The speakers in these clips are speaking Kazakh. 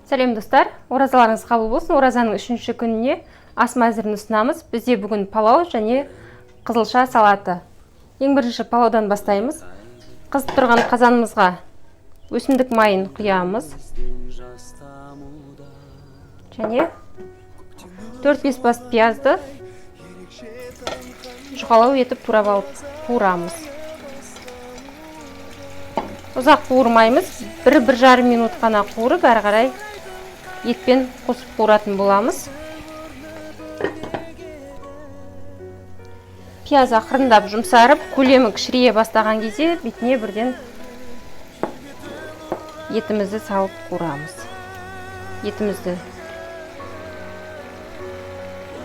Сәлем достар, оразаларыңыз қабыл болсын. Оразаның 3-ші күніне ас мәзірін ұсынамыз. Бізде бүгін палау және қызылша салаты. Ең бірінші палаудан бастаймыз. Қызып тұрған қазанымызға өсімдік майын құямыз. Және 4-5 бас пиязды жұқалау етіп турап алып қуырамыз. Ұзақ қуырмаймыз, бір жарым минут қана қуырып, әрі қарай етпен қосып қуыратын боламыз. Пияз ақырындап жұмсарып, көлемі кішірейе бастаған кезде бетіне бірден етімізді салып қуырамыз. Етімізді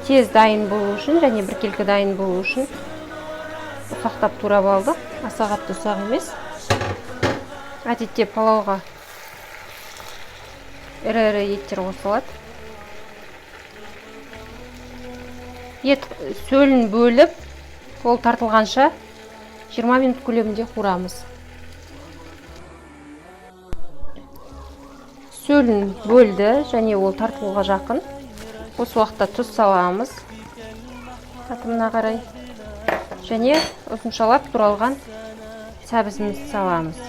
тез дайын болу үшін және біркелкі дайын болу үшін ұсақтап турап алдық. Аса қатты ұсақ емес. Әдетте палауға ірі-ірі еттер қосылады. Ет сөлін бөліп, ол тартылғанша 20 минут көлемінде қуырамыз. Сөлін бөлді және ол тартылуға жақын. Осы уақытта тұз саламыз татымына қарай. Және ұзыншалап туралған сәбізімізді саламыз.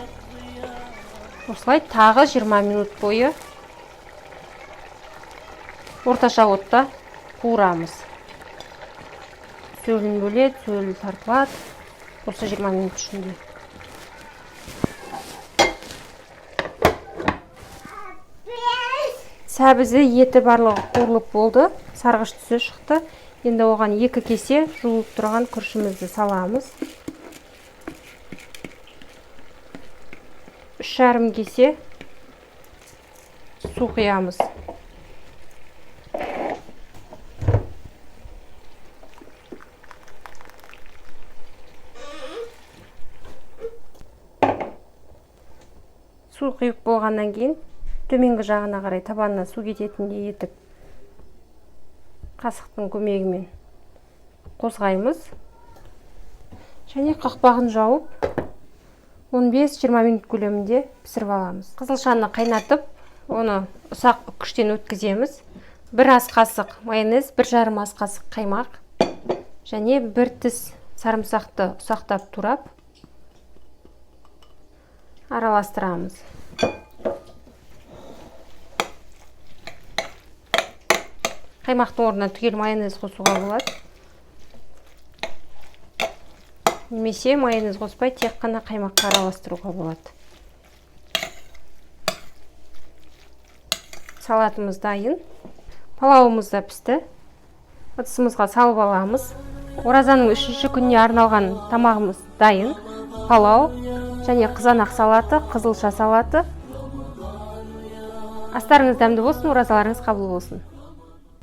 Осылай тағы 20 минут бойы орташа отта қуырамыз. Сөлін бөледі, сөлі тартылады осы 20 минут ішінде. Сәбізі, еті барлығы қуырылып болды, сарғыш түсі шықты. Енді оған 2 кесе жуылып тұрған күрішімізді саламыз. 3,5 кесе су құямыз. Су құйып болғаннан кейін төменгі жағына қарай табанына су кететіндей етіп қасықтың көмегімен қозғаймыз. Және қақпағын жауып 15-20 минут көлемінде пісіріп аламыз. Қызылшаны қайнатып, оны ұсақ күштен өткіземіз. 1 ас қасық майонез, 1,5 ас қасық қаймақ және 1 тіс сарымсақты ұсақтап турап араластырамыз. Қаймақтың орнына түгел майонез қосуға болады. Немесе майонез қоспай тек қана қаймаққа араластыруға болады. Салатымыз дайын. Палауымыз да пісті. Ыдысымызға салып аламыз. Оразаның 3-ші күніне арналған тамағымыз дайын. Палау және қызанақ салаты, қызылша салаты. Астарыңыз дәмді болсын, оразаларыңыз қабыл болсын.